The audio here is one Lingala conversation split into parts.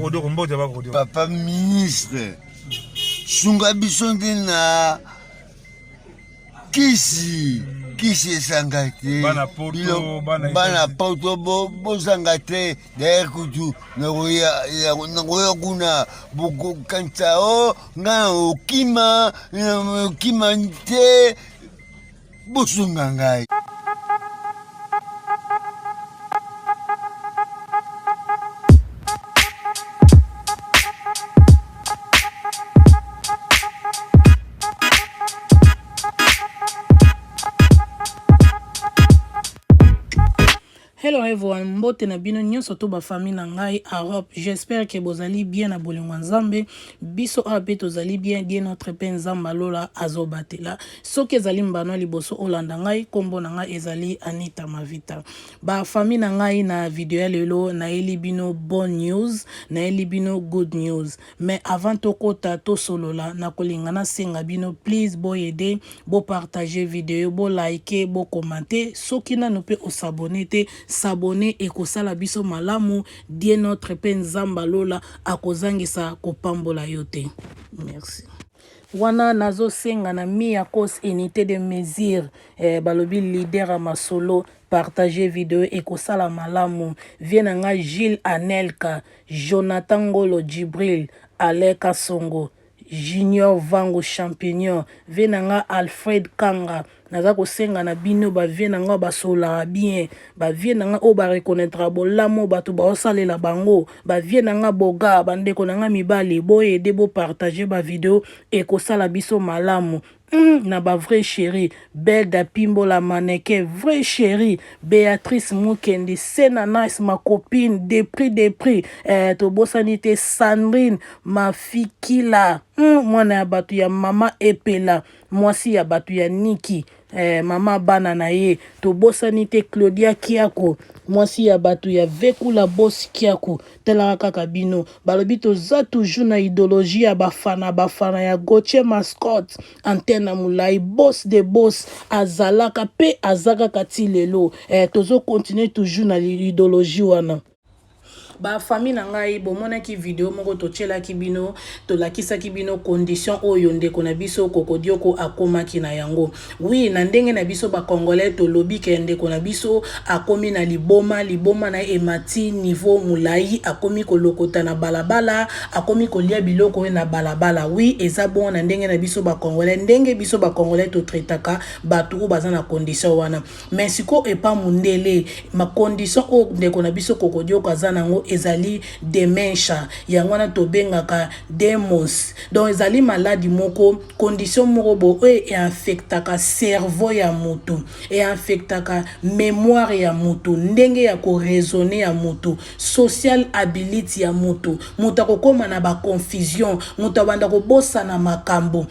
Kodoko mbote ba Kodoko. Papa ministre, sunga biso nde na kisi kisi esanga te bana poto bana poto bozanga te d'ailleurs kutu nakoya kuna bokokanisa o oh, ngai na okima okima te bosunga ngai. Hello everyone, mbote na bino nyonso to ba famille na ngai Europe. J'espère que bozali bien na bolingo ya Nzambe. Biso awa pe tozali bien, Dieu notre pe Nzambe alola azobatela. Soki ezali mbano ya liboso olanda ngai, kombo na ngai ezali Anita Mavita. Ba famille na ngai na video ya lelo nayeli bino bonne news, nayeli bino good news. Mais avant tokota tosolola nakolinga nasenga bino please bo aider, bo partager video, bo liker, bo commenter. Soki nanu pe o s'abonner te, s'abonner ekosala biso malamu. Dieu notre pe Nzambe ya lola akozangisa kopambola yo te. Merci. Wana nazosenga na Miyakos unité de mesure eh, balobi leader ya masolo partager video ekosala malamu. Vie na nga Gilles Anelka Jonathan Ngolo Djibril, Alain Kasongo, Junior Vangu Champignon, vie na nga Alfred Kanga, naza kosenga na bino ba vie na nga basololaka bien, ba vie na nga oyo ba reconnaitraka bolamu oyo bato baosalela bango, ba vie na nga Boga, ba ndeko na nga mibali, bo aider bo partager ba video ekosala biso malamu. Na ba vrai cherie Belda Pimbola mannequin vrai cherie Beatrice Mukendi Sena Nice ma copine de prix de prix eh, tobosani te Sandrine Mafikila mwana ya bato ya mama Epela mwasi ya bato ya Niki eh, mama bana na ye tobosani te Claudia Kiako mwasi ya bato ya Vekula Boss Kiako talaka kaka bino balobi toza toujours na idéologie ya bafana bafana ya Gauthier Mascotte antenne ya molai boss de boss azalaka pe aza kaka ti lelo eh, tozo continuer toujours na idéologie wana. Ba famille na ngai bomonaki video moko totielaki bino tolakisaki bino condition oyo ndeko na biso Kokodioko akomaki na yango. Oui, na ndenge na biso ba congolais tolobi ke ndeko na biso akomi na liboma, liboma na ye emati niveau mulayi, akomi kolokota na balabala, akomi kolia biloko oyo na balabala. Oui, eza bongo na ndenge na biso ba congolais, ndenge biso ba congolais to traitaka batu oyo baza na condition wana. Mais sikoyo epa mundele, ma condition oyo ndeko na biso Kokodioko aza nango ezali dementia, yango wana tobengaka demos. Donc ezali maladi moko Condition moko boye oyo e affectaka cerveau ya mutu, e affectaka memoire ya mutu, ndenge ya ko raisonner ya mutu, social ability ya mutu. Mutu akokoma na ba confusion, mutu abanda kobosana makambo,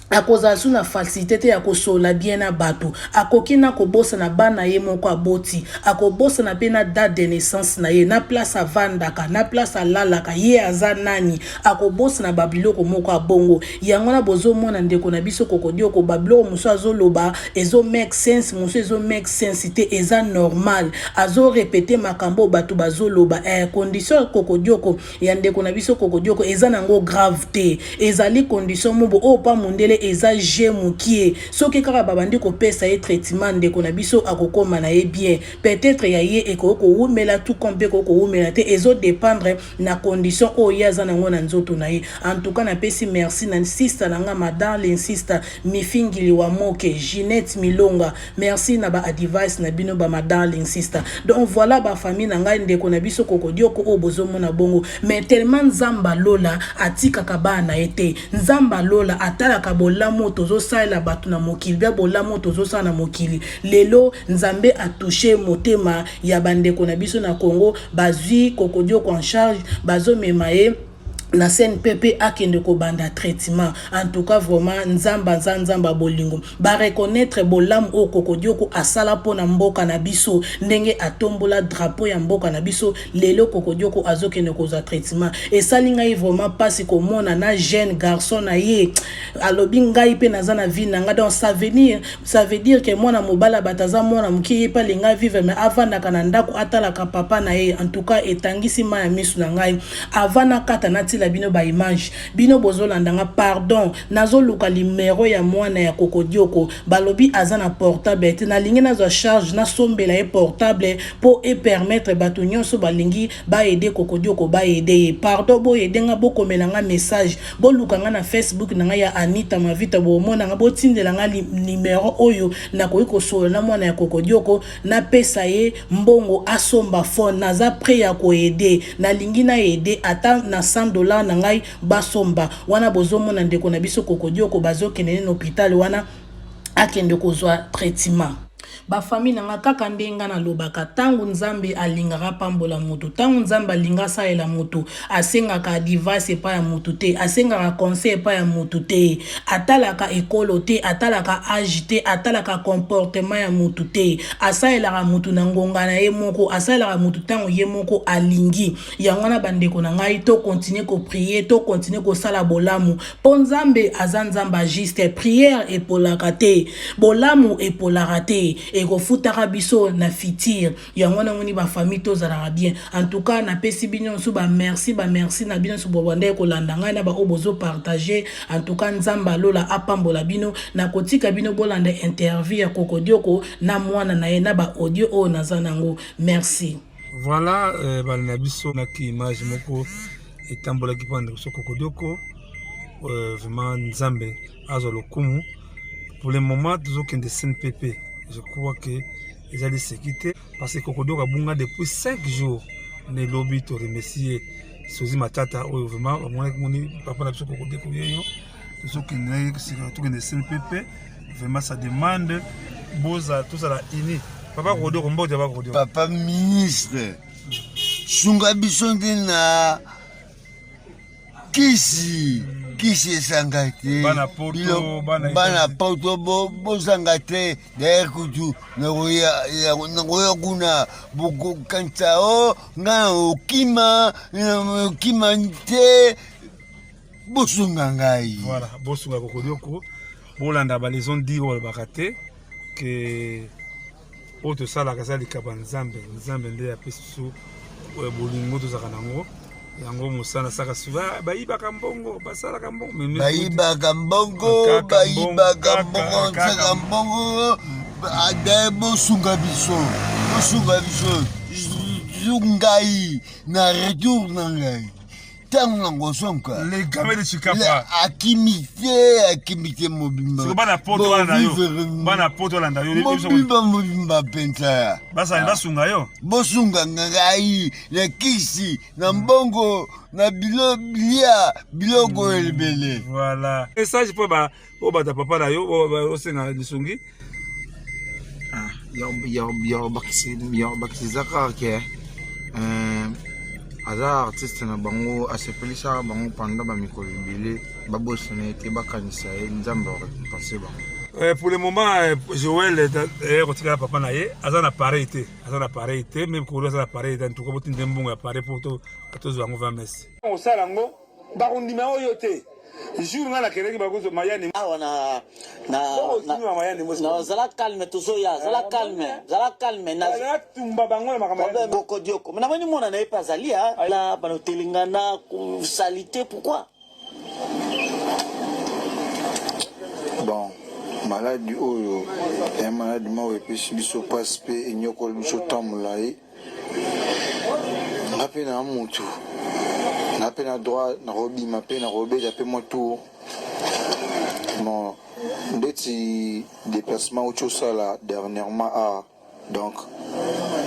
akozala su na facilité te ya kosolola bien na bato, akoki na kobosana bana ye moko aboti, akobosana mpe na date de naissance na ye, na place avandaka, na place alalaka, ye aza nani, akobosana ba biloko moko ya bongo. Yango wana bozo mona ndeko na biso Kokodioko ba biloko mosusu azo loba ezo make sense, mosusu ezo make sense te, eza normal. Azo repeter makambo oyo bato bazo loba. Eh, condition ya Kokodioko ya ndeko na biso Kokodioko eza nango grave te. Ezali condition mobo oyo pa mundele eza jeu mukie. Soki kaka babandi kopesa ye traitement ndeko na biso akokoma na ye bien. Peut-etre ya ye ekoki kowumela tout comme pe ekoki kowumela te, ezo dependre na condition oyo ye aza nango na nzoto na ye. En tout cas napesi merci na sister na nga ma darling sister Mifi Ngili wa Moke, Ginette Milonga, merci na ba advice na bino ba ma darling sister. Donc voilà ba famille na ngai ndeko na biso Kokodioko oyo bozo mona bongo, mais tellement Nzambe ya lola atikaka bana na ye te. Nzambe ya lola atalaka bolamu oyo tozo salela batu na mokili bia bolamu oyo tozo sala na mokili. Lelo Nzambe a touche motema ya ba ndeko na biso na Congo, bazui Kokodioko en charge, bazo mema ye. Na CNPP akende kobanda traitement. En tout cas vraiment Nzambe aza Nzambe ya bolingo. Ba reconnaitre bolamu oyo Kokodioko asala mpo na mboka na biso, ndenge atombola drapeau ya mboka na biso, lelo Kokodioko azokende kozwa traitement. Esali ngai vraiment pasi komona na jeune garçon na ye alobi ngai mpe naza na vie na ngai, donc ça veut dire, ça veut dire que mwana mobali ya bato aza mwana moke, ye mpe alinga vivre mais avandaka na ndako atalaka papa na ye. En tout cas etangisi mayi ya misu na ngai. Avant nakata natila bino ba image bino bozolanda nga pardon nazoluka limero ya mwana ya kokodioko balobi aza na portable te nalingi nazwa charge nasombela ye portable po e permettre bato nyonso balingi ba aider kokodioko ba aider ye pardon bo aider nga bokomela nga message boluka nga na Facebook na nga ya Anita Mavita bomona nga botindela nga limero oyo nakoki kosolola na mwana ya kokodioko Napesa ye mbongo asomba phone naza pret ya ko aider nalingi na aider ata na 100 dollars na ngai basomba wana bozomona ndeko na biso kokodioko bazokende ne na hopital wana akende kozwa traitement. Ba famille na nga kaka nde nga nalobaka tangu nzambe alingaka apambola mutu tangu nzambe alinga asalela mutu asengaka advice epai ya mutu te asengaka conseil epai ya mutu te atalaka ekolo te atalaka age te atalaka comportement ya mutu te asalelaka mutu na ngonga na ye moko asalelaka mutu ntango ye moko alingi yango wana bandeko na ngai to continuer ko prier to continuer kosala bolamu mpo nzambe aza nzambe ya juste prière epolaka te bolamu epolaka te ekofutaka biso na futur yango wana moni ba famille tozalaka bien en tout cas napesi bino nyonso ba merci ba merci na bino nyonso bobandaki kolanda ngai na baoyo bozo partage en tout cas nzambe alola apambola bino nakotika bino bolanda interview ya kokodioko na mwana na ye na ba audio oyo naza nango merci. Voilà euh, bana na biso naki image moko etambolaki mpo na ndeko biso kokodioko euh, vraiment nzambe azwa lokumu pour le moment tozokende cnpp je crois que eza liseki te parce que kokodoko abunga depuis 5 jours nde lobi to remercie sozi matata oyo vraiment bamonaki moni papa na biso kokodeko yeyo tozokende na ye sika tokende cnpp vraiment ça demande boza tozala uni papa kokodoko mbote papa kokodoko papa ministre sunga biso nde na kisi kisi esanga te bana poto bozanga te dayer kutu nakoya kuna bokokanisa o oh, ngai okima okima te bosunga ngai voilà bosunga kokodioko bolanda baleson di oyo balobaka te ke oyo tosalaka eza likabo ya nzambe nzambe nde apesi biso eh, bolingo tozalaka nango yango mosala saka suva bayibaka mbongo basalaka mbongo bayibaka mbongo bayibaka mbongo saka mbongo adaye bosunga biso bosunga biso ngai na retour na ngai ntango na ngosonka le gamin de chikapa akimi te akimi te mobimba bana poto balanda yo bana poto balanda yo mobimba mobimba mpenza basali basunga yo bosunga ngai na kisi na mbongo na bilo bilia biloko ebele voilà message mpo ba oyo bato ya papa na yo osenga lisungi ah, ya bakisi eza kaka ke euh, aza artiste na bango asepelisaka bango pendant bamikolo ebele babosana ye te bakanisa ye nzambe arekompense bango eh, pour le moment eh, joel eh, kotikala papa na ye aza na pareil te aza na pareil te meme kolo aza na pareil te antuka botinde mbongo ya pareil mpo tozwa yango 20 mesi osala yango Bakondima yango yo te. Jour nga nakendaki bakozwa mayani. Awa na na na zala calme tozoya zala ah, calme zala calme na tumba bango na makambo ya bokodioko na moni mwana na ye pe azali ah la banotelingana salite pourquoi bon maladi oyo ya maladi moko epesi biso mpasi mpe enyokoli biso ntango molai Nga pe na mutu na pe na droit nakobima pe nakobeta pe mwa tour bon ndeti deplacement outi osala dernièrement awa donc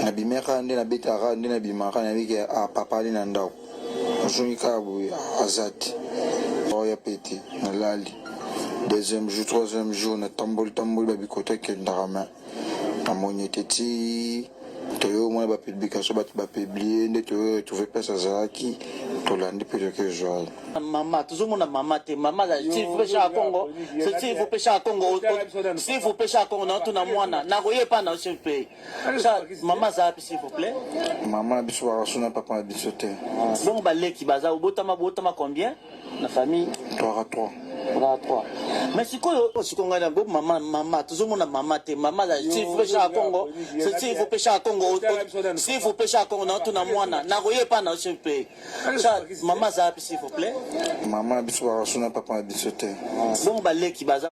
nabimaki kaka nde nabetaka kaka nde nabimaka nayebi ke ah papa ali na ndako nazongi kaka boye aza te oya pe te nalali deuxième jour troisième jour natamboli tamboli babikoto ekendaka mais Namoni ete ti toye omona ba publication bato ba publie nde toye retrouve place azalaki. Tolandi mpe toki ozwa ye. Mama, tozomona mama te. Mama, s'il vous plaît, Chaka Congo, s'il vous plaît, Chaka Congo, s'il vous plaît, Chaka Congo, naotuna mwana, nakoyepa na, s'il vous plaît. Mama aza wapi, s'il vous plaît? Mama na biso bakaso na papa na biso te. Bongo baleki baza? Obotama, botama combien na famille? Toaka 3. Toaka 3. Mais sikoyo, sikoyo ngai na bo mama, mama, tozomona mama te. Mama, s'il vous plaît, Chaka Congo, s'il vous plaît, Chaka Congo, s'il vous plaît, Chaka Congo, naotuna mwana, nakoyepa na, s'il vous plaît. Mama aza wapi, s'il vous plaît? Mama na biso bakaso na papa na biso te. Bongo baleki baza?